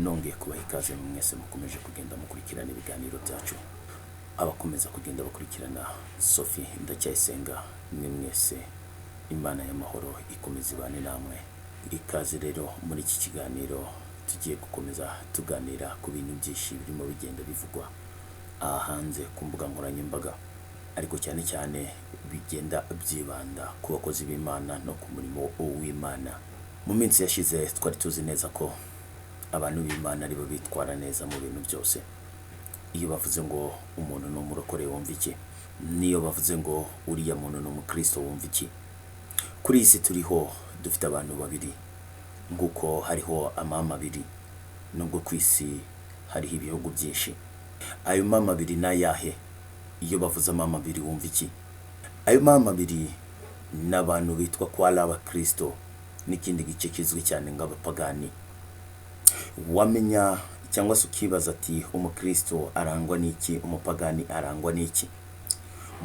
Nongeye kubaha ikaze mwese mukomeje kugenda mukurikirana ibiganiro byacu, abakomeza kugenda bakurikirana Sophie Ndacyayisenga, mwe mwese Imana y'amahoro ikomeza ibane namwe. Ikaze rero muri iki kiganiro tugiye gukomeza tuganira ku bintu byinshi birimo bigenda bivugwa aha hanze ku mbuga nkoranyambaga, ariko cyane cyane bigenda byibanda ku bakozi b'Imana no ku murimo w'Imana. Mu minsi yashize twari tuzi neza ko abantu b'Imana aribo bitwara neza mu bintu byose. Iyo bavuze ngo umuntu ni umurokore wumva iki? N'iyo bavuze ngo uriya muntu ni umukristo wumva iki? Kuri iyi si turiho dufite abantu babiri, nguko hariho amama abiri, nubwo ku isi hariho ibihugu byinshi. Ayo mama abiri ni ayahe? Iyo bavuze amama abiri wumva iki? Ayo mama abiri ni abantu bitwa ko ari abakristo n'ikindi gice kizwi cyane nk'abapagani. Wamenya cyangwa se ukibaza ati umukristo arangwa n'iki, umupagani arangwa n'iki?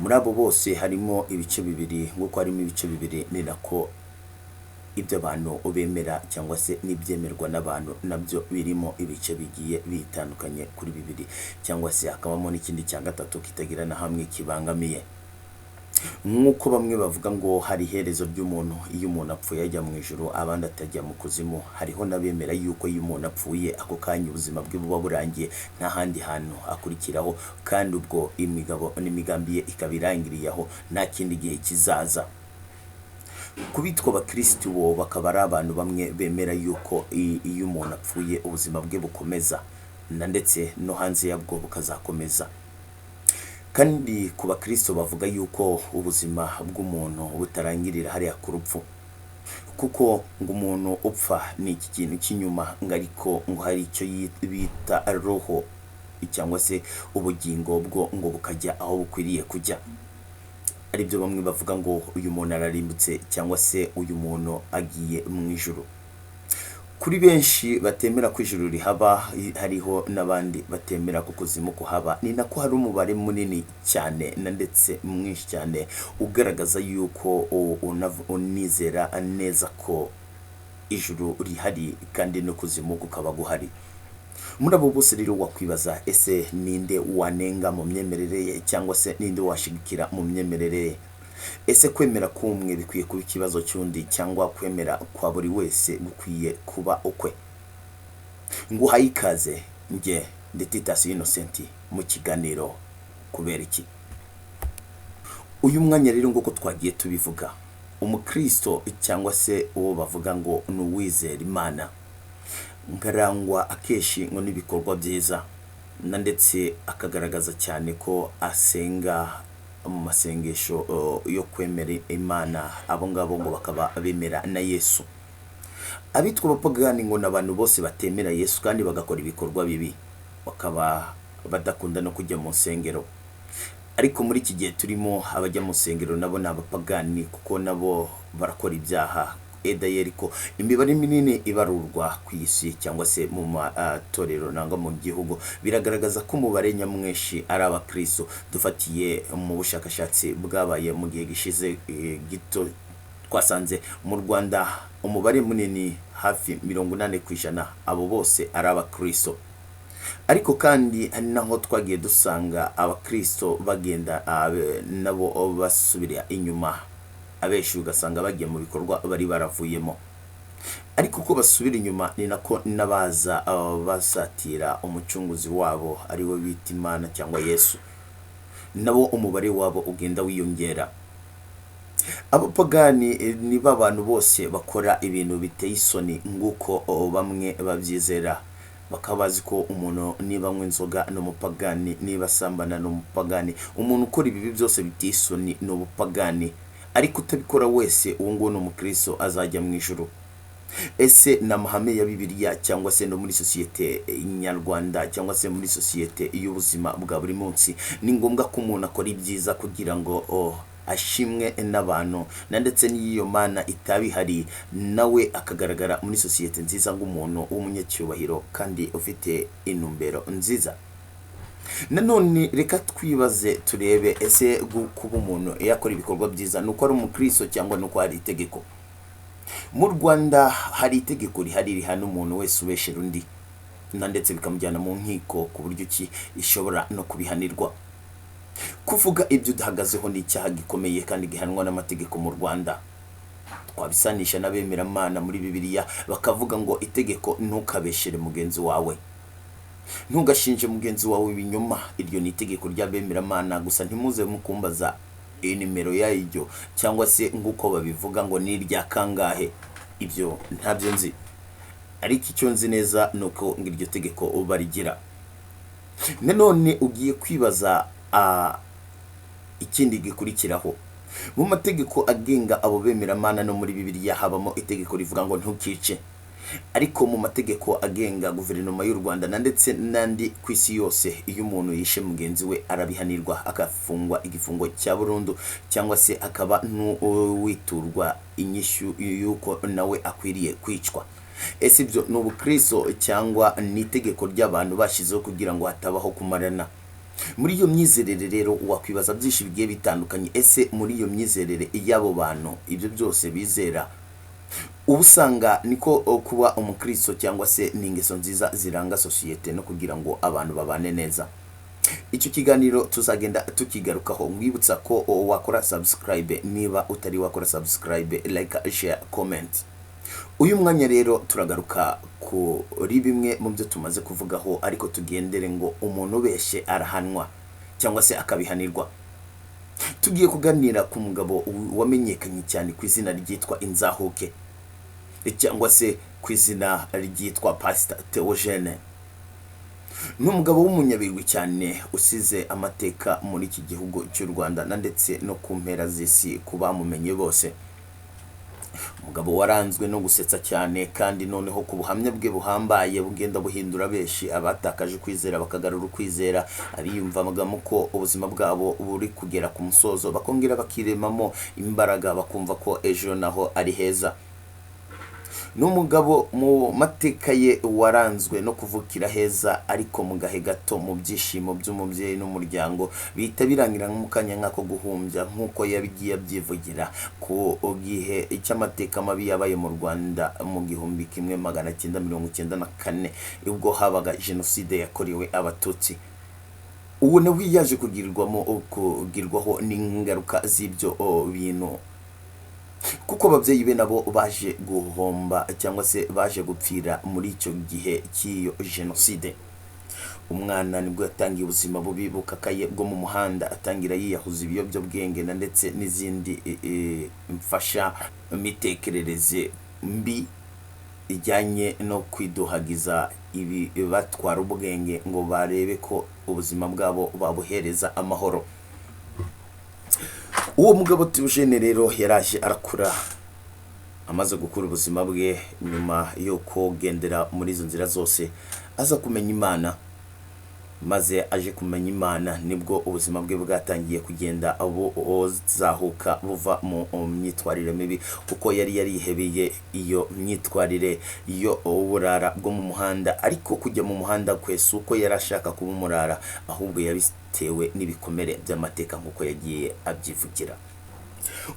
Muri abo bose harimo ibice bibiri, nk'uko harimo ibice bibiri ni nako ibyo abantu bemera cyangwa se n'ibyemerwa n'abantu nabyo birimo ibice bigiye bitandukanye kuri bibiri, cyangwa se hakabamo n'ikindi cya gatatu kitagira na hamwe kibangamiye. Nk'uko bamwe bavuga ngo hari iherezo ry'umuntu, iyo umuntu apfuye ajya mu ijuru, abandi atajya mu kuzimu, hariho n'abemera yuko iyo umuntu apfuye ako kanya ubuzima bwe buba burangiye, nta handi hantu akurikiraho, kandi ubwo imigabo n'imigambi ye ikaba irangiriye aho, nta kindi gihe kizaza. Ku bitwa abakirisitu bo bakaba ari abantu bamwe bemera yuko iyo umuntu apfuye ubuzima bwe bukomeza, na ndetse no hanze yabwo bukazakomeza. Kandi ku bakristo bavuga yuko ubuzima bw'umuntu butarangirira hariya ku rupfu, kuko ngo umuntu upfa ni iki kintu cy'inyuma, ngo ariko ngo hari icyo bita roho cyangwa se ubugingo bwo ngo bukajya aho bukwiriye kujya. Aribyo bamwe bavuga ngo uyu muntu ararimbutse cyangwa se uyu muntu agiye mu ijuru. Kuri benshi batemera ko ijuru rihaba, hariho n'abandi batemera ko kuzimu kuhaba. Ni nako hari umubare munini cyane na ndetse mwinshi cyane ugaragaza yuko unizera neza ko ijuru rihari kandi n'ukuzimu kukaba guhari. Muri abo bose rero wakwibaza, ese ninde wanenga mu myemerere ye cyangwa se ninde washigikira mu myemerere ye? Ese kwemera k'umwe bikwiye kuba ikibazo cy'undi, cyangwa kwemera kwa buri wese gukwiye kuba ukwe? Nguhaye ikaze njye ndi Titus Innocent mu kiganiro Kubera Iki. Uyu mwanya rero nguko twagiye tubivuga, umukristo cyangwa se uwo bavuga ngo ni uwizera Imana, ngarangwa akenshi ngo n'ibikorwa byiza, na ndetse akagaragaza cyane ko asenga mu masengesho yo kwemera Imana, abo ngabo ngo bakaba bemera na Yesu. Abitwa abapagani ngo ni abantu bose batemera Yesu kandi bagakora ibikorwa bibi, bakaba badakunda no kujya mu nsengero. Ariko muri iki gihe turimo abajya mu nsengero nabo ni abapagani, kuko nabo barakora ibyaha. Edayeri ko imibare minini ibarurwa ku isi cyangwa se mu matorero nangwa mu gihugu biragaragaza ko umubare nyamwinshi ari abakristo. Dufatiye mu bushakashatsi bwabaye mu gihe gishize gito, twasanze mu Rwanda umubare munini hafi 80% abo bose ari abakristo. Ariko kandi hari naho twagiye dusanga abakristo bagenda nabo basubira inyuma, abenshi ugasanga bagiye mu bikorwa bari baravuyemo. Ariko uko basubira inyuma ni nako n'abaza basatira umucunguzi wabo ari we bita Imana cyangwa Yesu, nabo umubare wabo ugenda wiyongera. Abapagani ni ba bantu bose bakora ibintu biteye isoni nguko bamwe babyizera, bakaba bazi ko umuntu niba anywa inzoga ni umupagani, niba asambana ni umupagani, umuntu ukora ibibi byose biteye isoni ni ubupagani, ariko utabikora wese uwo nguwo ni umukristo azajya mu ijuru. Ese ni amahame ya Bibiliya cyangwa se no muri sosiyete nyarwanda cyangwa se muri sosiyete y'ubuzima bwa buri munsi, ni ngombwa ko umuntu akora ibyiza kugira ngo ashimwe n'abantu, na ndetse n'iyo Mana itaba ihari nawe akagaragara muri sosiyete nziza nk'umuntu w'umunyacyubahiro kandi ufite intumbero nziza. Nanone reka twibaze turebe, ese kuba umuntu yakora ibikorwa byiza ni uko ari umukristo cyangwa ni uko hari itegeko? Mu Rwanda hari itegeko rihari rihana umuntu wese ubeshera undi. Na ndetse bikamujyana mu nkiko ku buryo ki ishobora no kubihanirwa. Kuvuga ibyo udahagazeho ni icyaha gikomeye kandi gihanwa n'amategeko mu Rwanda. Twabisanisha n'abemeramana muri Bibiliya bakavuga ngo itegeko ntukabeshere mugenzi wawe, ntugashinje mugenzi wawe ibinyoma. Iryo ni itegeko ry'abemeramana gusa, ntimuze mukumbaza nimero yaryo cyangwa se nk'uko babivuga ngo ni irya kangahe, ibyo ntabyo nzi. Ariko icyo nzi neza ni uko ngo iryo tegeko barigira. Nanone ugiye kwibaza ikindi gikurikiraho. Mu mategeko agenga abo bemeramana no muri Bibiliya habamo itegeko rivuga ngo ntukice. Ariko mu mategeko agenga guverinoma y'u Rwanda na ndetse n'andi ku isi yose, iyo umuntu yishe mugenzi we arabihanirwa, agafungwa igifungo cya burundu cyangwa se akaba n'uwiturwa inyishyu y'uko nawe akwiriye kwicwa. Ese ibyo ni ubukristo cyangwa ni itegeko ry'abantu bashyizeho kugira ngo hatabaho kumarana? Muri iyo myizerere rero wakwibaza byinshi bigiye bitandukanye. Ese muri iyo myizerere y'abo bantu, ibyo byose bizera, uba usanga niko kuba umukristo cyangwa se ni ingeso nziza ziranga sosiyete no kugira ngo abantu babane neza? Icyo kiganiro tuzagenda tukigarukaho. Mwibutsa ko wakora subscribe niba utari wakora subscribe, like, share, comment. Uyu mwanya rero turagaruka kuri bimwe mu byo tumaze kuvugaho, ariko tugendere ngo umuntu ubeshye arahanwa cyangwa se akabihanirwa. Tugiye kuganira ku mugabo wamenyekanye cyane ku izina ryitwa Inzahuke cyangwa se ku izina ryitwa Pastor Theogene. Ni umugabo w'umunyabigwi cyane usize amateka muri iki gihugu cy'u Rwanda na ndetse no ku mpera z'isi ku bamumenye bose. Umugabo waranzwe no gusetsa cyane, kandi noneho ku buhamya bwe buhambaye bugenda buhindura benshi, abatakaje ukwizera bakagarura ukwizera, abiyumvagamo ko ubuzima bwabo buri kugera ku musozo bakongera bakiremamo imbaraga, bakumva ko ejo naho ari heza. Ni umugabo mu mateka ye waranzwe no kuvukira heza, ariko mu gahe gato mu byishimo by'umubyeyi n'umuryango bihita birangira mu kanya nk'ako guhumbya, nk'uko yabigiye abyivugira ku gihe cy'amateka mabi yabaye mu Rwanda mu 1994, ubwo habaga jenoside yakorewe Abatutsi. Uwo nawe yaje kugirwaho n'ingaruka z'ibyo bintu, kuko ababyeyi be nabo baje guhomba cyangwa se baje gupfira muri icyo gihe cy'iyo jenoside. Umwana nibwo yatangiye ubuzima bubi bukakaye bwo mu muhanda, atangira yiyahuza ibiyobyabwenge na ndetse n'izindi mfasha mitekerereze mbi ijyanye no kwiduhagiza ibi batwara ubwenge ngo barebe ko ubuzima bwabo babuhereza amahoro. Uwo mugabo Theogene rero yaraje arakura. Amaze gukura, ubuzima bwe nyuma yo kugendera muri izo nzira zose, aza kumenya Imana. Maze aje kumenya Imana nibwo ubuzima bwe bwatangiye kugenda buzahuka, buva mu myitwarire mibi, kuko yari yarihebeye iyo myitwarire yo uburara bwo mu muhanda. Ariko kujya mu muhanda kwe si uko yari ashaka kuba umurara, ahubwo yabitewe n'ibikomere by'amateka nk'uko yagiye abyivugira.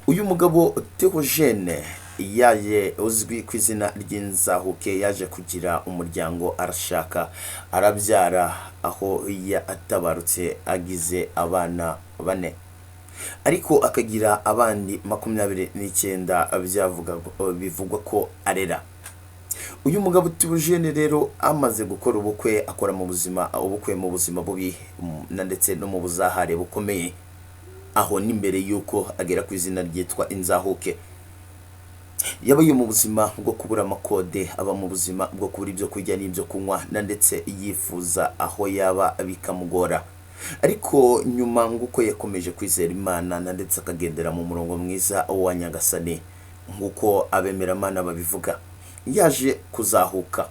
Uyu mugabo Theogene yaje uzwi ku izina ry'Inzahuke yaje kugira umuryango, arashaka, arabyara, aho yatabarutse agize abana bane, ariko akagira abandi 29 bivugwa ko arera. Uyu mugabo Theogene rero amaze gukora ubukwe, akora mu buzima ubukwe mu buzima bubi na ndetse no mu buzahare bukomeye. Aho ni mbere y'uko agera ku izina ryitwa Inzahuke. Yabaye mu buzima bwo kubura amakode, aba mu buzima bwo kubura ibyo kurya n'ibyo kunywa, na ndetse yifuza aho yaba bikamugora. Ariko nyuma nguko yakomeje kwizera Imana na ndetse akagendera mu murongo mwiza wa Nyagasani nk'uko abemeramana babivuga, yaje kuzahuka.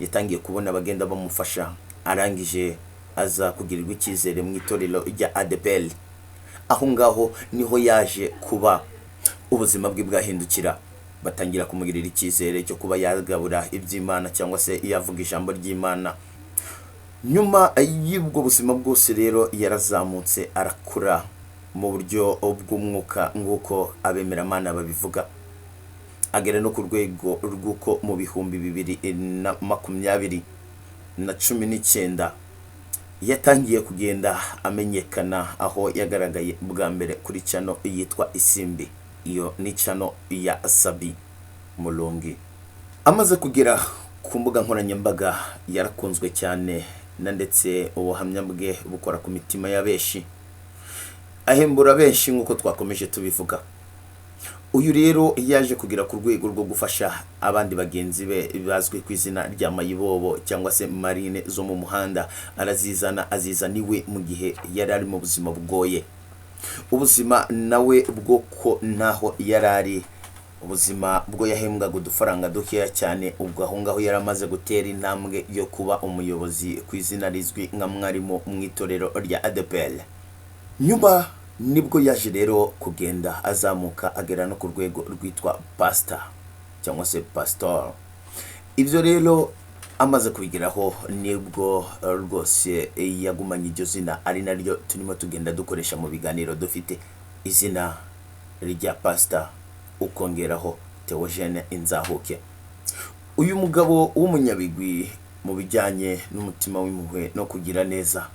Yatangiye kubona abagenda bamufasha, arangije aza kugirirwa icyizere mu itorero rya ADEPR. Aho ngaho niho yaje kuba ubuzima bwe bwahindukira, batangira kumugirira icyizere cyo kuba yagabura iby'Imana cyangwa se yavuga ijambo ry'Imana. Nyuma y'ubwo buzima bwose rero yarazamutse, arakura mu buryo bw'umwuka nk'uko abemeramana babivuga, agera no ku rwego rw'uko mu 2020 na cumi n'icyenda yatangiye kugenda amenyekana, aho yagaragaye bwa mbere kuri channel yitwa Isimbi. Iyo ni channel ya Sabi Mulungi. Amaze kugera ku mbuga nkoranyambaga yarakunzwe cyane, na ndetse ubuhamya bwe bukora ku mitima ya benshi, ahembura benshi nk'uko twakomeje tubivuga. Uyu rero yaje kugera ku rwego rwo gufasha abandi bagenzi be bazwi ku izina rya Mayibobo cyangwa se marine zo mu muhanda, arazizana, azizana iwe mu gihe yari ari mu buzima bugoye, ubuzima nawe bwo ko ntaho yari ari, ubuzima bwo yahembwaga udufaranga dukeya cyane. Ubwo aho ngaho yari amaze gutera intambwe yo kuba umuyobozi ku izina rizwi nka mwarimu mu itorero rya ADEPR. Nyuma nibwo yaje rero kugenda azamuka, agera no ku rwego rwitwa pasita cyangwa se pasitori. Ibyo rero amaze kubigeraho nibwo rwose yagumanye iryo zina, ari naryo turimo tugenda dukoresha mu biganiro dufite, izina rya pasita ukongeraho Theogene Inzahuke. Uyu mugabo w'umunyabigwi mu bijyanye n'umutima w'impuhwe no kugira neza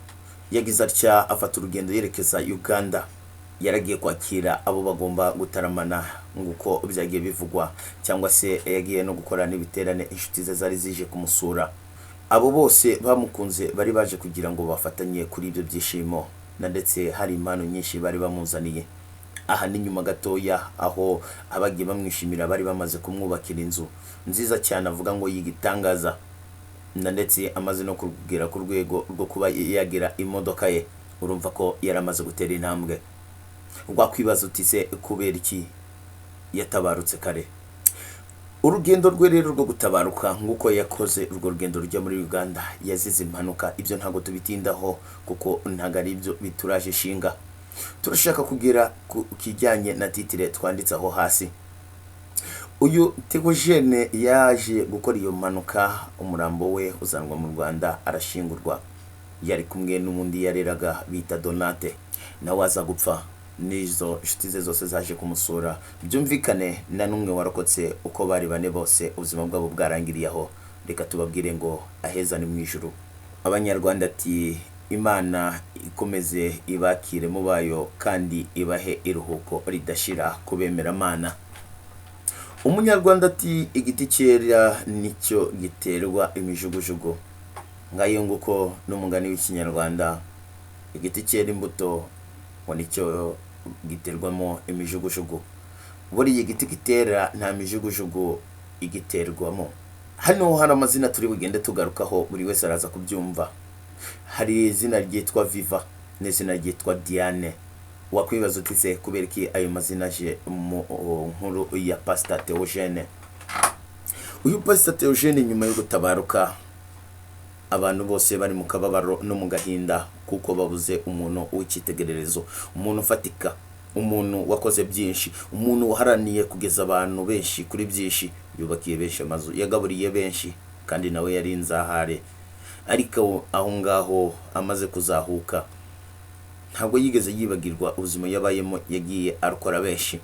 yagize atya afata urugendo yerekeza Uganda. Yaragiye kwakira abo bagomba gutaramana nk'uko byagiye bivugwa, cyangwa se yagiye no gukora n'ibiterane inshuti ze zari zije kumusura. Abo bose bamukunze bari baje kugira ngo bafatanye kuri ibyo byishimo, na ndetse hari impano nyinshi bari bamuzaniye. Aha ni nyuma gatoya aho abagiye bamwishimira bari bamaze kumwubakira inzu nziza cyane, avuga ngo y'igitangaza, na ndetse amaze no kugera ku rwego rwo kuba yagira imodoka ye. Urumva ko yari amaze gutera intambwe. Wakwibaza uti: "Se kubera iki yatabarutse kare?" Urugendo rwe rero rwo gutabaruka, nk'uko yakoze urwo rugendo rujya muri Uganda, yazize impanuka. Ibyo ntabwo tubitindaho kuko ntabwo ari ibyo bituraje ishinga. Turashaka kugera ku kijyanye na titre twanditse aho hasi. Uyu Theogene yaje gukora iyo mpanuka, umurambo we uzanwa mu Rwanda, arashingurwa. Yari kumwe n'undi yareraga bita Donate, nawe aza gupfa, n'izo nshuti ze zose zaje kumusura. Byumvikane na n'umwe warokotse. Uko bari bane bose ubuzima bwabo bwarangiriye aho. Reka tubabwire ngo aheza ni mu ijuru. Abanyarwanda ati: "Imana ikomeze ibakire mu bayo kandi ibahe iruhuko ridashira kubemeramana." Umunyarwanda ati: "Igiti cyera nicyo giterwa imijugujugu." Ngayo nguko n'umugani w'Ikinyarwanda, igiti cyera imbuto ngo nicyo giterwamo imijugujugu. Buriya igiti gitera nta mijugujugu igiterwamo. Hano hari amazina turi bugende tugarukaho, buri wese araza kubyumva. Hari izina ryitwa Viva n'izina ryitwa Diane. Wakwibaza uti: "Se kubera iki ayo mazina aje mu nkuru ya Pasita Theogene?" Uyu Pasita Theogene, nyuma yo gutabaruka, abantu bose bari mu kababaro no mu gahinda kuko babuze umuntu w'icyitegererezo, umuntu ufatika, umuntu wakoze byinshi, umuntu waharaniye kugeza abantu benshi kuri byinshi, yubakiye benshi amazu, yagaburiye benshi, kandi nawe yari inzahare. Ariko aho ngaho amaze kuzahuka ntabwo yigeze yibagirwa ubuzima yabayemo, yagiye arokora benshi.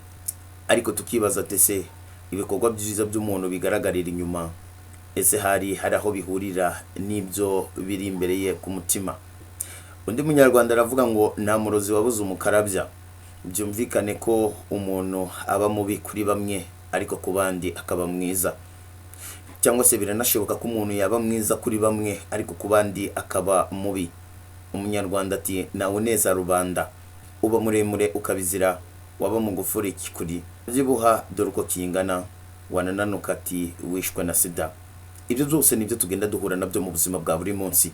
Ariko tukibaza ati: "Ese ibikorwa byiza by'umuntu bigaragarira inyuma, ese hari aho bihurira n'ibyo biri imbere ye ku mutima?" Undi munyarwanda aravuga ngo nta murozi wabuze umukarabya. Byumvikane ko umuntu aba mubi kuri bamwe, ariko ku bandi akaba mwiza, cyangwa se biranashoboka ko umuntu yaba mwiza kuri bamwe ariko ku bandi akaba mubi. Umunyarwanda ati: "Nawe uneza rubanda." Uba muremure ukabizira, waba mugufi ikikuri byibuha dore uko kingana, wanananuka ati wishwe na sida. Ibyo byose nibyo tugenda duhura nabyo mu buzima bwa buri munsi.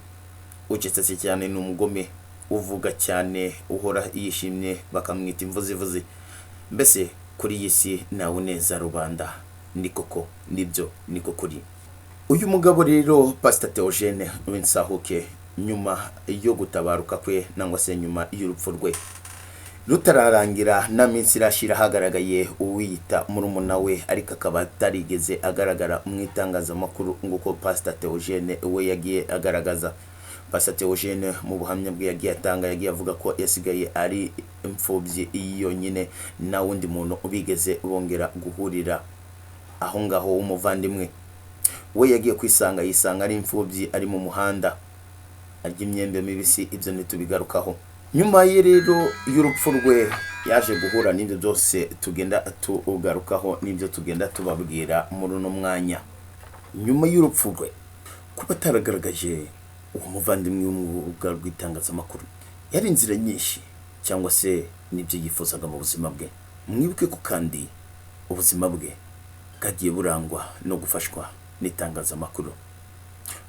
Ucecetse cyane ni umugome, uvuga cyane uhora yishimye bakamwita imvuzivuzi. Mbese kuri iyi si ntawe uneza rubanda, ni koko, nibyo, niko kuri. Uyu mugabo rero Pasita Theogene w'Insahuke, nyuma yo gutabaruka kwe nangwa se nyuma y'urupfu rwe rutararangira, nta minsi irashira hagaragaye uwiyita murumuna we, ariko akaba atarigeze agaragara mu itangazamakuru nk'uko Pasita Theogene we yagiye agaragaza. Pasita Theogene mu buhamya bwe yagiye atanga, yagiye avuga ko yasigaye ari imfubyi yonyine, nta wundi muntu bigeze bongera guhurira aho ngaho w'umuvandimwe. We yagiye kwisanga, yisanga ari imfubyi, ari mu muhanda arya imyembe mibisi. Ibyo ntitubigarukaho. Nyuma ye rero y'urupfu rwe, yaje guhura n'ibyo byose tugenda tugarukaho n'ibyo tugenda tubabwira muri uno mwanya. Nyuma y'urupfu rwe, kuba ataragaragaje uwo muvandimwe w'umwuga rw'itangazamakuru, yari inzira nyinshi cyangwa se n'ibyo yifuzaga mu buzima bwe. Mwibuke ko kandi ubuzima bwe bwagiye burangwa no gufashwa n'itangazamakuru.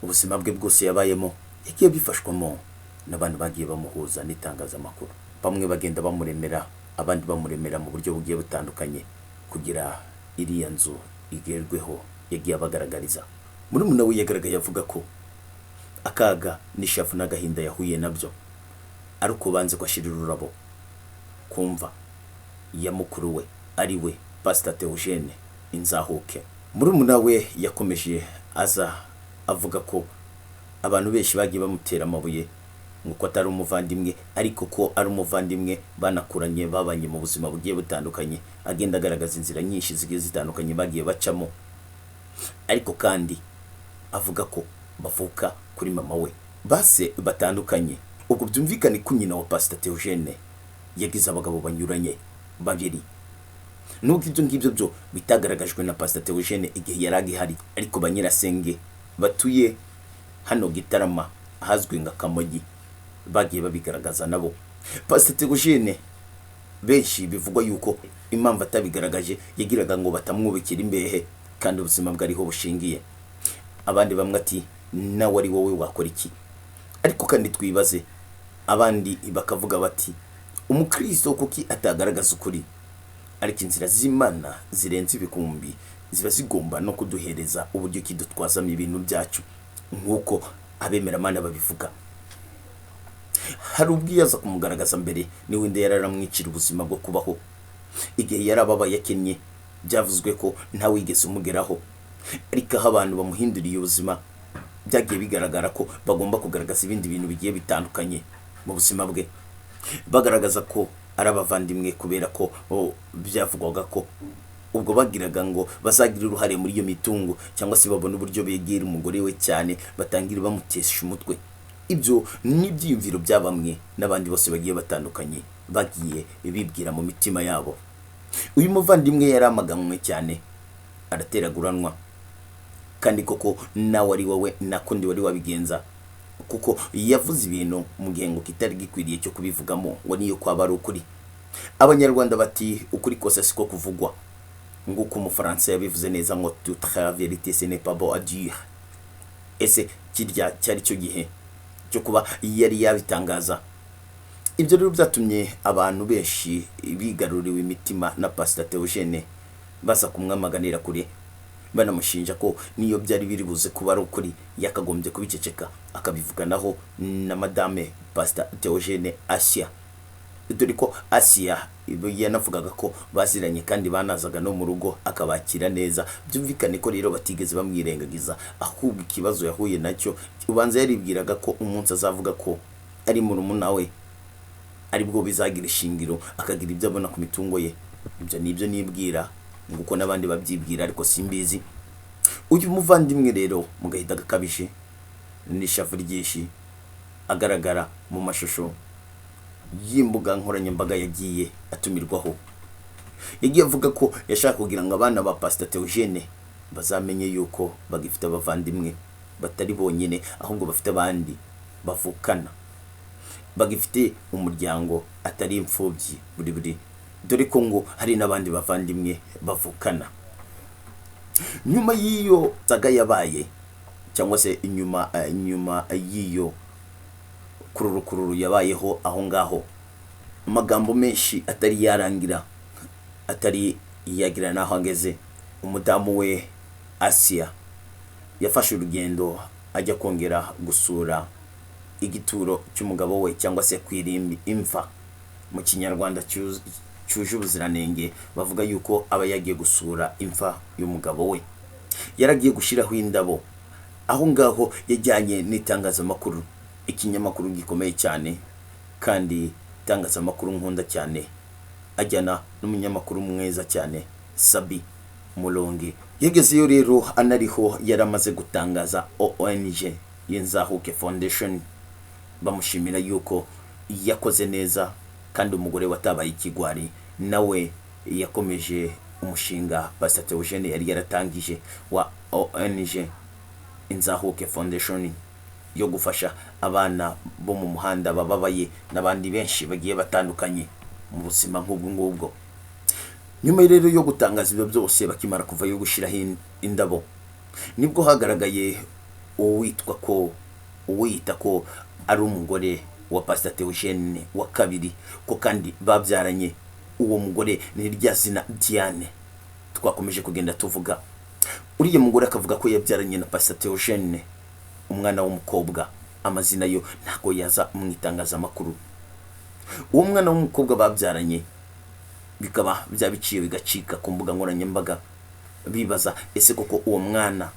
Ubuzima bwe bwose yabayemo yagiye bifashwamo n'abantu bagiye bamuhuza n'itangazamakuru, bamwe bagenda bamuremera, abandi bamuremera mu buryo bugiye butandukanye kugira iriya nzu igerweho yagiye abagaragariza. Murumuna we yagaragaye avuga ko akaga n'ishavu n'agahinda yahuye nabyo ari uko banze ko ashyira ururabo kumva ya mukuru we, ari we Pastor Theogene Inzahuke. Murumuna we yakomeje aza avuga ko abantu benshi bagiye bamutera amabuye ngo ko atari umuvandimwe, ariko ko ari umuvandimwe banakuranye, babanye mu buzima bugiye butandukanye, agenda agaragaza inzira nyinshi zigiye zitandukanye bagiye bacamo, ariko kandi avuga ko bavuka kuri mama we base batandukanye. Ubwo byumvikane ko nyina wa Pastor Theogene yagize abagabo banyuranye babiri, nubwo ibyo ngibyo byo bitagaragajwe na Pastor Theogene igihe yari agihari, ariko ba nyirasenge batuye hano Gitarama ahazwi nka Kamonyi bagiye babigaragaza nabo. Pastor Theogene benshi bivugwa yuko impamvu atabigaragaje yagiraga ngo batamwubikira imbehe kandi ubuzima bwe ariho bushingiye. Abandi bamwe ati: "Nawe ari wowe wakora iki?" Ariko kandi twibaze, abandi bakavuga bati: "Umukristo kuki atagaragaza ukuri?" Ariko inzira z'Imana zirenze ibikumbi, ziba zigomba no kuduhereza uburyo kidutwazamo ibintu byacu nk'uko abemeramana babivuga. Hari ubwo iyo aza kumugaragaza mbere, niwenda yararamwicira ubuzima bwo kubaho. Igihe yarababaye akennye, byavuzwe ko ntawigeze umugeraho, ariko aho abantu bamuhinduriye ubuzima, byagiye bigaragara ko bagomba kugaragaza ibindi bintu bigiye bitandukanye mu buzima bwe, bagaragaza ko ari abavandimwe, kubera ko byavugwaga ko ubwo bagiraga ngo bazagira uruhare muri iyo mitungo cyangwa se babone uburyo begera umugore we cyane, batangire bamutesha umutwe. Ibyo ni ibyiyumviro bya bamwe n'abandi bose bagiye batandukanye bagiye bibwira mu mitima yabo. Uyu muvandimwe yaramaganywe cyane, arateraguranwa, kandi koko nawe ari wowe nakundi wari wabigenza, kuko yavuze ibintu mu gihe ngo kitari gikwiriye cyo kubivugamo, ngo niyo kwaba ari ukuri. Abanyarwanda bati: "Ukuri kose siko kuvugwa." Nguko Umufaransa yabivuze neza ngo: "Toute la vérité, ce n'est pas bon à dire." Ese kirya cyari cyo gihe cyo kuba yari yabitangaza? Ibyo rero byatumye abantu benshi bigaruriwe imitima na Pastor Theogene baza kumwamaganira kure, banamushinja ko niyo byari biri buze kuba ari ukuri yakagombye kubiceceka, akabivuganaho na madame Pastor Theogene Asia, dore ko Asia yanavugaga ko baziranye kandi banazaga no mu rugo akabakira neza. Byumvikane ko rero batigeze bamwirengagiza, ahubwo ikibazo yahuye nacyo, ubanza yaribwiraga ko umunsi azavuga ko ari murumuna we aribwo bizagira ishingiro, akagira ibyo abona ku mitungo ye. Ibyo nibyo nibwira nguko n'abandi babyibwira, ariko simbizi. Uyu muvandimwe rero mu gahinda gakabije n'ishavu ryinshi, agaragara mu mashusho y'imbuga nkoranyambaga yagiye atumirwaho, yagiye avuga ko yashaka kugira ngo abana ba Pastor Theogene bazamenye yuko bagifite abavandimwe, batari bonyine, ahubwo bafite abandi bavukana, bagifite umuryango, atari imfubyi buri buri, dore ko ngo hari n'abandi bavandimwe bavukana. Nyuma y'iyo saga yabaye, cyangwa se inyuma y'iyo kururukururu yabayeho aho ngaho, amagambo menshi atari yarangira, atari yagira n'aho ageze, umudamu we Asiya yafashe urugendo ajya kongera gusura igituro cy'umugabo we, cyangwa se ku irimbi, imva mu Kinyarwanda cyuje ubuziranenge. Bavuga yuko aba yagiye gusura imva y'umugabo we, yaragiye gushyiraho indabo aho ngaho. Yajyanye n'itangazamakuru, ikinyamakuru gikomeye cyane kandi itangazamakuru nkunda cyane, ajyana n'umunyamakuru mwiza cyane Sabi. Mulonge. Yagezeyo rero anariho yari amaze gutangaza ONG y'Inzahuke Foundation, bamushimira yuko yakoze neza kandi umugore watabaye ikigwari, nawe yakomeje umushinga Pastor Theogene yari yaratangije wa ONG Inzahuke Foundation yo gufasha abana bo mu muhanda bababaye n'abandi benshi bagiye batandukanye mu buzima nk'ubwo ngubwo. Nyuma rero yo gutangaza ibyo byose, bakimara kuvayo gushyiraho indabo, nibwo hagaragaye uwitwa ko uwiyita ko ari umugore wa Pastor Theogene wa kabiri, ko kandi babyaranye. Uwo mugore ni rya zina Diane twakomeje kugenda tuvuga. Uriya mugore akavuga ko yabyaranye na Pastor Theogene umwana w'umukobwa, amazina yo ntabwo yaza mu itangazamakuru. Uwo mwana w'umukobwa babyaranye bikaba byabiciye bigacika ku mbuga nkoranyambaga, bibaza ese koko uwo mwana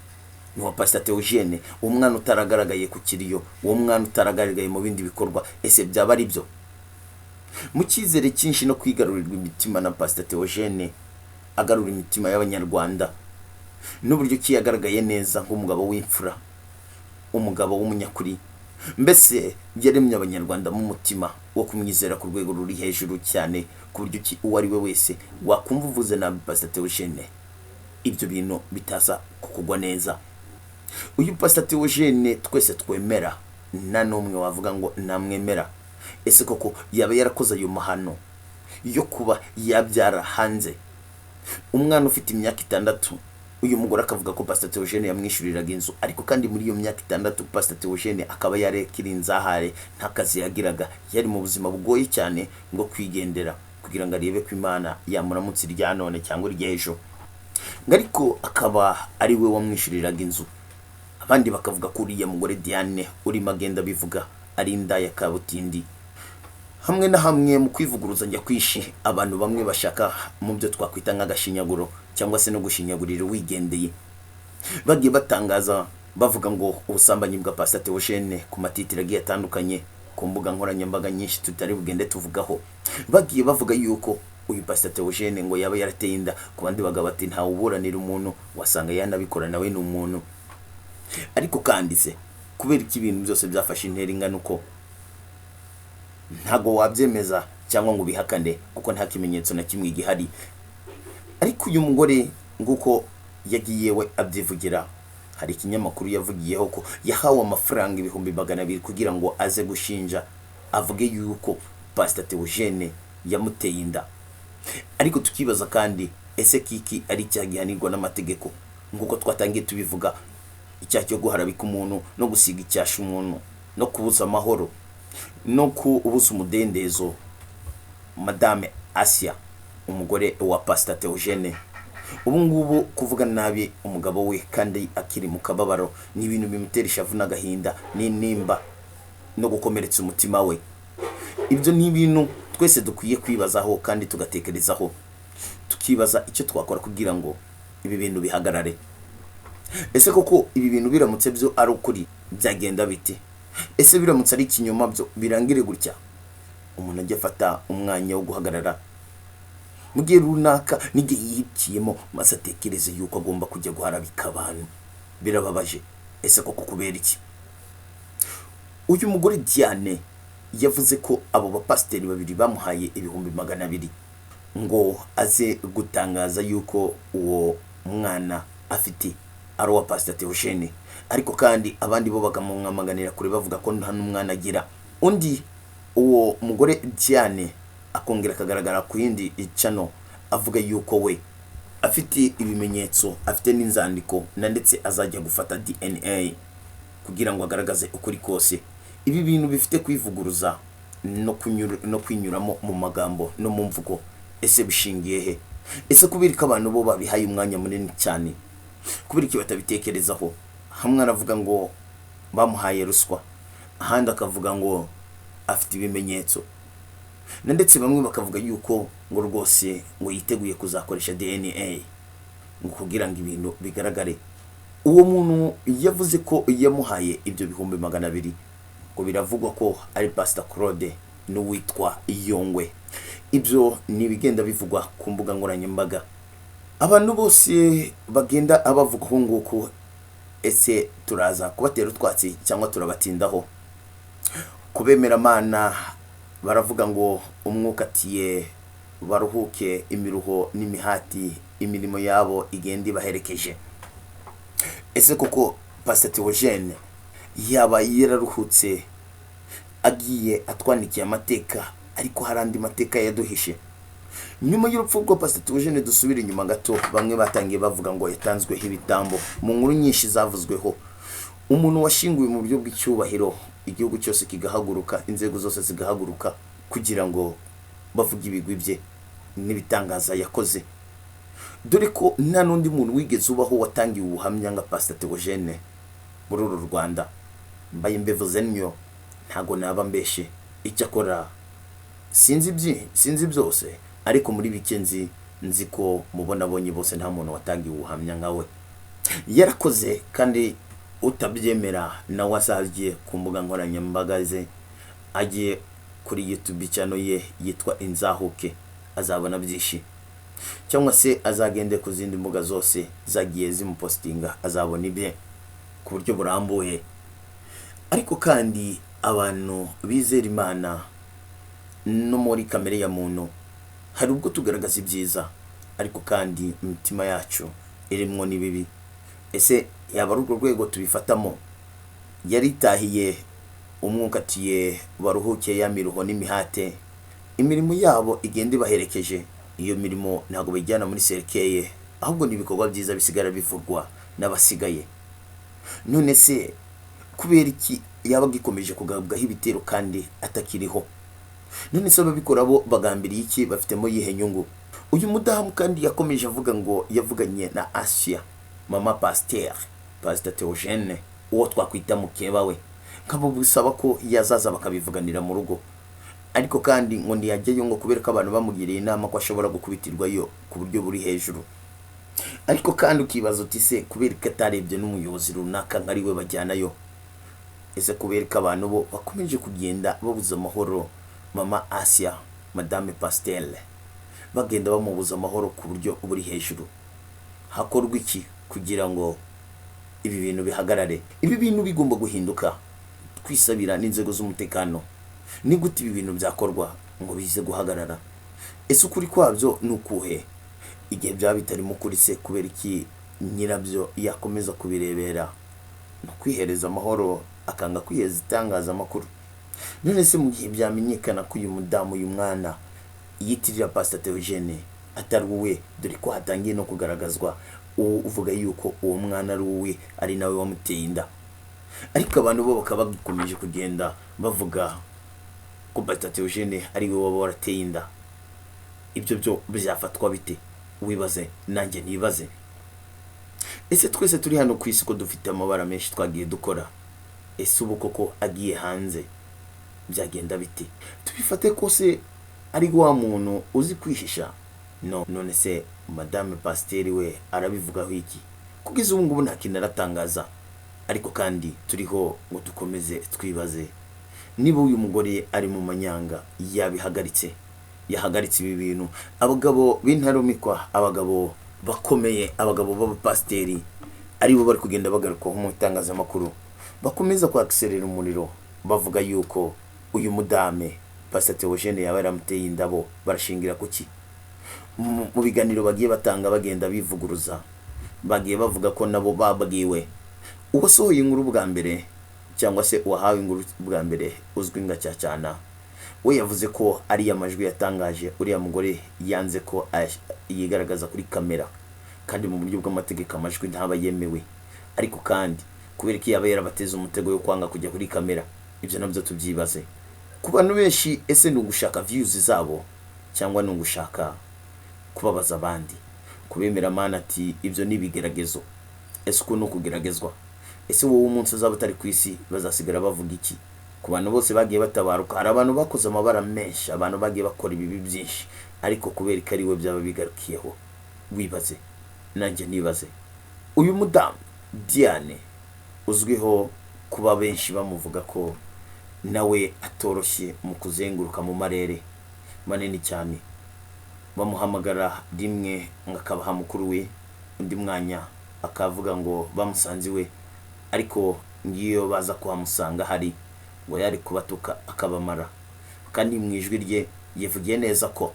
ni uwa Pastor Theogene, uwo mwana utaragaragaye ku kiriyo, uwo mwana utaragaragaye mu bindi bikorwa, ese byaba ari byo? Mu cyizere cyinshi no kwigarurirwa imitima na Pastor Theogene, agarura imitima y'Abanyarwanda n'uburyo ki yagaragaye neza nk'umugabo w'imfura, umugabo w'umunyakuri, mbese yaremye Abanyarwanda mu mutima wo kumwizera ku rwego ruri hejuru cyane, ku buryo ki uwo ari we wese wakumva uvuze nabi Pastor Theogene ibyo bintu bitaza kukugwa neza. Uyu Pastor Theogene twese twemera, nta n'umwe wavuga ngo namwemera. Ese koko yaba yarakoze ayo mahano yo kuba yabyara hanze umwana ufite imyaka 6? Uyu mugore akavuga ko Pastor Theogene yamwishyuriraga inzu, ariko kandi muri iyo myaka 6 Pastor Theogene akaba yarekira inzahare, nta kazi yagiraga, yari mu buzima bugoye cyane ngo kwigendera kugira ngo arebe ko Imana yamuramutse irya none cyangwa iry'ejo, ariko akaba ari we wamwishyuriraga inzu. Abandi bakavuga ko uriya mugore Diane urimo agenda bivuga ari indaya kabutindi. Hamwe na hamwe mu kwivuguruzanya kwishi, abantu bamwe bashaka mu byo twakwita nk'agashinyaguro cyangwa se no gushinyagurira uwigendeye, bagiye batangaza bavuga ngo ubusambanyi bwa Pastor Theogene ku matitiro agiye atandukanye ku mbuga nkoranyambaga nyinshi tutari bugende tuvugaho, bagiye bavuga yuko uyu Pastor Theogene ngo yaba yarateye inda ku bandi bagabo, ati ntawe uburanira umuntu, wasanga yanabikora nawe ni umuntu. Ariko kandi se kubera ko ibintu byose byafashe intera ingana uko, ntago wabyemeza cyangwa ngo ubihakane kuko nta kimenyetso na kimwe gihari. Ariko uyu mugore nguko yagiye we abyivugira, hari ikinyamakuru yavugiyeho ko yahawe amafaranga 200,000 kugira ngo aze gushinja avuge yuko Pastor Theogene yamuteye inda. Ariko tukibaza kandi ese kiki ari icyaha gihanirwa n'amategeko nk'uko twatangiye tubivuga, icyaha cyo guharabika umuntu no gusiga icyasha umuntu no kubuza amahoro no kubuza umudendezo Madame Asia, umugore wa Pastor Theogene, ubu ngubu kuvuga nabi umugabo we kandi akiri mu kababaro ni ibintu bimutera ishavu n'agahinda n'intimba no gukomeretsa umutima we. Ibyo ni ibintu twese dukwiye kwibazaho kandi tugatekerezaho, tukibaza icyo twakora kugira ngo ibi bintu bihagarare. Ese koko ibi bintu biramutse byo ari ukuri byagenda bite? Ese biramutse ari ikinyoma byo birangire gutya? Umuntu ajya afata umwanya wo guhagarara mu gihe runaka n'igihe yihitiyemo, maze atekereze yuko agomba kujya guharabika abantu. Birababaje. Ese koko kubera iki? Uyu mugore Diane yavuze ko abo bapasiteri babiri bamuhaye 200,000 ngo aze gutangaza yuko uwo mwana afite ari uwa Pastor Theogene, ariko kandi abandi bo bakamwamaganira kure bavuga ko nta n'umwana agira. Undi uwo mugore Diane akongera akagaragara ku yindi channel avuga yuko we afite ibimenyetso, afite n'inzandiko na ndetse azajya gufata DNA kugira ngo agaragaze ukuri kose. Ibi bintu bifite kwivuguruza no kwinyuramo mu magambo no mu mvugo, ese bishingiye he? Ese kubera ko abantu bo babihaye umwanya munini cyane, kubera iki batabitekerezaho? Hamwe aravuga ngo bamuhaye ruswa, ahandi akavuga ngo afite ibimenyetso, na ndetse bamwe bakavuga yuko ngo rwose ngo yiteguye kuzakoresha DNA ngo kugira ngo ibintu bigaragare. Uwo muntu yavuze ko yamuhaye ibyo 200,000, ngo biravugwa ko ari Pastor Claude n'uwitwa Yongwe. Ibyo ni ibigenda bivugwa ku mbuga nkoranyambaga. Abantu bose bagenda abavuga uku nguku, ese turaza kubatera utwatsi cyangwa turabatindaho? Kubemeramana baravuga ngo umwuka atiye baruhuke imiruho n'imihati, imirimo yabo igenda ibaherekeje. Ese koko Pastor Theogene yaba yararuhutse agiye atwandikiye amateka, ariko hari andi mateka yaduhishe? Nyuma y'urupfu rwa Pastor Theogene, dusubire inyuma gato, bamwe batangiye bavuga ngo yatanzweho ibitambo. Mu nkuru nyinshi zavuzweho, umuntu washyinguwe mu buryo bw'icyubahiro, igihugu cyose kigahaguruka, inzego zose zigahaguruka kugira ngo bavuge ibigwi bye n'ibitangaza yakoze, dore ko nta n'undi muntu wigeze ubaho watangiwe ubuhamya nka Pastor Theogene muri uru Rwanda. Mbaye mbivuze ntyo ntago naba mbeshe. Icyakora sinzi byinshi, sinzi byose, ariko muri bike nzi, nzi ko mubona abonye bose nta muntu watangiwe ubuhamya nka we. Yarakoze, kandi utabyemera nawe azajye ku mbuga nkoranyambaga ze, ajye kuri YouTube channel ye yitwa Inzahuke, azabona byinshi, cyangwa se azagende ku zindi mbuga zose zagiye zimupostinga, azabona ibye ku buryo burambuye. Ariko kandi abantu bizera Imana, no muri kamere ya muntu hari ubwo tugaragaza ibyiza, ariko kandi imitima yacu irimwo n'ibibi. Ese yaba ari urwo rwego tubifatamo? Yaritahiye, umwuka atiye baruhuke ya miruho n'imihate, imirimo yabo igenda ibaherekeje. Iyo mirimo ntabwo bayijyana muri cercueil, ahubwo ni ibikorwa byiza bisigara bivugwa n'abasigaye. None se kubera iki yaba agikomeje kugabwaho ibitero kandi atakiriho? None se ababikora bo bagambiriye iki? Bafitemo yihe nyungu? Uyu mudamu kandi yakomeje avuga ngo yavuganye na Asia, mama Pasteur, Pastor Theogene, uwo twakwita mukeba we, nkabusaba ko yazaza bakabivuganira mu rugo. Ariko kandi ngo ntiyajyayo, ngo kubera ko abantu bamugiriye inama ko ashobora gukubitirwayo ku buryo buri hejuru. Ariko kandi ukibaza uti se kubera ko atarebye n'umuyobozi runaka nka ari we bajyanayo? Ese kubera ko abantu bo bakomeje kugenda babuza amahoro mama Asia, Madame Pasteur, bagenda bamubuza amahoro ku buryo buri hejuru? Hakorwa iki kugira ngo ibi bintu bihagarare? Ibi bintu bigomba guhinduka, twisabira n'inzego z'umutekano. Ni gute ibi bintu byakorwa ngo bize guhagarara? Ese ukuri kwabyo ni ukuhe? Igihe byaba bitarimo ukuri se, kubera iki nyirabyo yakomeza kubirebera no kwihereza amahoro, akanga kwiheza itangazamakuru? None se mu gihe byamenyekana ko uyu mudamu, uyu mwana yitirira Pastor Theogene atari uwe, dore ko hatangiye no kugaragazwa uwo uvuga yuko uwo mwana ari uwe, ari nawe wamuteye inda, ariko abantu bo bakaba bagikomeje kugenda bavuga ko Pastor Theogene ari we waba warateye inda, ibyo byo bizafatwa bite? Wibaze nanjye ntibaze. Ese twese turi hano ku isi ko dufite amabara menshi twagiye dukora, ese ubu koko agiye hanze byagenda bite? Tubifate ko se ari wa muntu uzi kwihisha? No none se Madame Pasiteri we arabivugaho iki? Kugeza ubu ngubu nta kintu aratangaza. Ariko kandi turiho ngo dukomeze twibaze niba uyu mugore ari mu manyanga, yabihagaritse, yahagaritse ibi bintu. Abagabo b'intarumikwa, abagabo bakomeye, abagabo b'abapasiteri aribo bari kugenda bagarukwaho mu itangazamakuru, bakomeza kwakiserera umuriro bavuga yuko uyu mudame Pastor Theogene yaba yaramuteye indabo. Barashingira kuki? Mu biganiro bagiye batanga bagenda bivuguruza, bagiye bavuga ko nabo babwiwe. Uwasohoye inkuru bwa mbere, cyangwa se uwahawe inkuru bwa mbere, uzwi nka Cyacyana, we yavuze ko ariya majwi yatangaje uriya mugore yanze ko yigaragaza kuri kamera, kandi mu buryo bw'amategeko amajwi ntaba yemewe. Ariko kandi kubera ko yaba yarabateze umutego wo kwanga kujya kuri kamera, ibyo nabyo tubyibaze. Ku bantu benshi, ese ni ugushaka views zabo cyangwa ni ugushaka kubabaza abandi? Kubemera Mana ati ibyo ni ibigeragezo. Ese uku ni ukugeragezwa? Ese wowe umunsi uzaba utari ku isi bazasigara bavuga iki ku bantu bose bagiye batabaruka? Hari abantu bakoze amabara menshi, abantu bagiye bakora ibibi byinshi, ariko kubera ko ari we byaba bigarukiyeho? Wibaze nanjye nibaze. Uyu mudamu Diane uzwiho kuba benshi bamuvuga ko nawe atoroshye mu kuzenguruka mu marere manini cyane. Bamuhamagara rimwe ngo akabaha mukuru we, undi mwanya akavuga ngo bamusanze iwe, ariko ngiyo baza kuhamusanga hari ngo yari kubatuka akabamara. Kandi mu ijwi rye yivugiye neza ko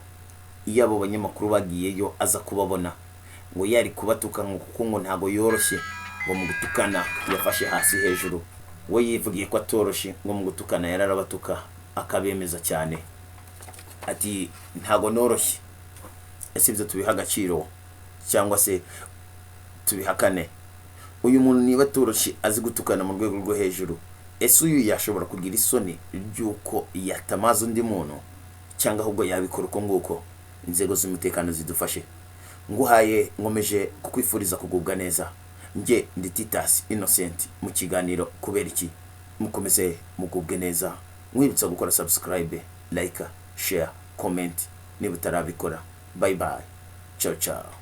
iyo abo banyamakuru bagiyeyo aza kubabona, ngo yari kubatuka, ngo kuko ngo ntago yoroshye ngo mu gutukana, yafashe hasi hejuru. We yivugiye ko atoroshye ngo mu gutukana, yararabatuka akabemeza cyane, ati ntago noroshye. Ese ibyo tubiha agaciro cyangwa se tubihakane? Uyu muntu niba atoroshye, azi gutukana mu rwego rwo hejuru, ese uyu yashobora kugira isoni ry'uko yatamaza undi muntu, cyangwa ahubwo yabikora uko nguko? Inzego z'umutekano zidufashe. Nguhaye, nkomeje kukwifuriza kugubwa neza. Njye ndi Titus Innocent mu kiganiro Kubera Iki. Mukomeze mugubwe neza, mwibutsa gukora subscribe, like, share, comment niba utarabikora. Bye bye, ciao ciao.